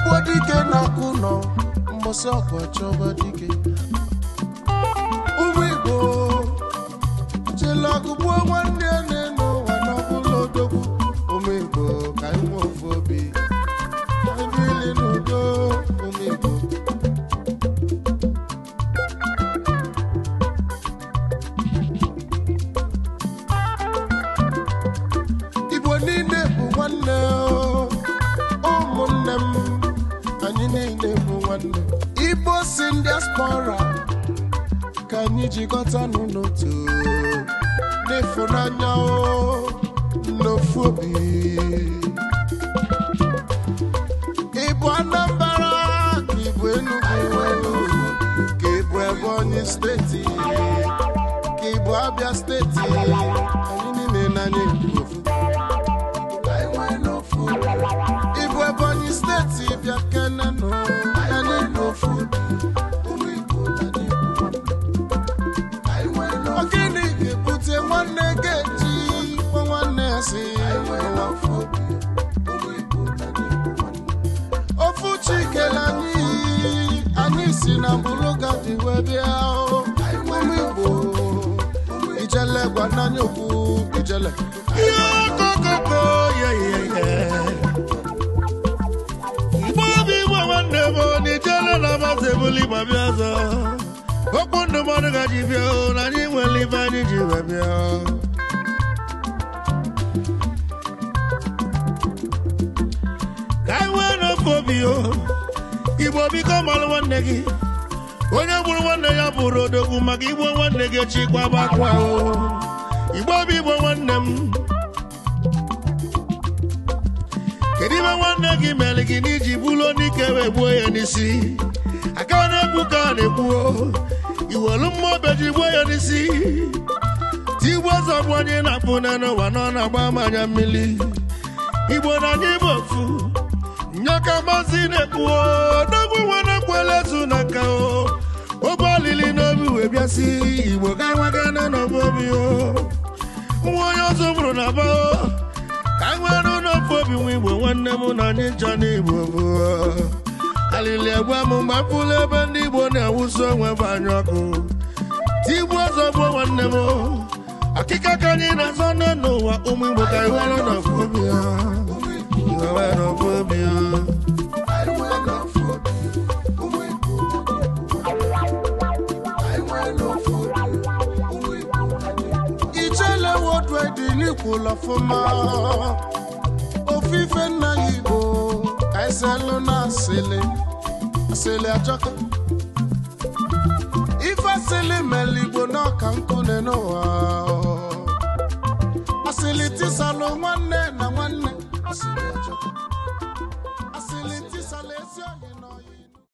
Egbuo dike na-akwụ nọ mbọsị ọkụ achọba dike. Ụmụ Igbo chilọgụ gbuo nwanne ya n'elu ụwa n'ọbụla odogwu. Ụmụ Igbo ka anyị nwee ofu obi, ka anyị bili n'udo. Ụmụ Igbo Igbo niile bụ nwanne o, ụmụnne m, anyị niile bụ nwanne. Igbo si diaspora ka anyị jikọta n'otu n'ịfụnanya o, n'ofu obi. Ịbụ Anambra ka ịbụ Enugu, ka ịbụ Ebonyi steeti, ka ịbụ Abia steeti, anyị niile na anyị bụ ofu. Ịbụ Ebonyi steeti bịa kenenụ, anyị bụ ofu. Ọ gịnị ga-ebute nwanne ga-eji kpọ nwanne ya sị ofu chi kele anyị, anyị si na mkpụrụ gadi wee bịa o. Ụmụ Igbo ijele gwa n'anya okwu ijele. Ihe okokoko yeyeye. Mgbe obi Igbo nwanne m na ijele na amasị ebuli ma bịa ọzọ. Okwu ndụmọdụ ga ji bịa o, na anyị nwere ife anyị ji wee bịa. Ka anyị nwee n'ofe obi o, Igbo biko malụ nwanne gị. Onye gburu nwanne ya bụrụ odogwu maka igbo nwanne gị echi kwaba akwa o. Igbo bụ Igbo nwanne m. Kedu ibe nwanne gị mere gị n'iji bụrụ onye wee gbuo ya n'isi? Aka na-ekwu ka a na-ekwu o. Iwelu mma obeji gbuo ya n'isi. Tigbuo ọzọ bụ onye na-apụ n'ụwa nọ na-agba mmanya mmiri. Igbo na anyị bụ ofu. Nyaka mazi na-ekwu o, odogwu nwa na-ekwele ezu na nka o. Obe olili n'obi wee bịasị Igbo ka nwaga na n'obu obi o. Nwa onye ọzọ mụrụ na ba o. Ka anyị nwere n'ofu obi nwa Igbo nwanne m na anyị ncha n'Igbo bụ o. Alili egwe m mgbe mfụlụ ebe ndị Igbo na-ewuso onwe bụ anyị ọkụ. Tigbuo ọzọ gbuo nwanne m o. Akịka ka anyị na-azọ n'ụwa ụmụ Igbo ka anyị nwere n'ofu obi o. Igbo nwere n'ofu obi o. Ijele wodwe dị n'ikwulu ọfụma. Ofufe nna ya Igbo ka eselụ na asịlị, asịlị ajọka. Ife asịlị mere Igbo n'ọka nkụ n'ụwa.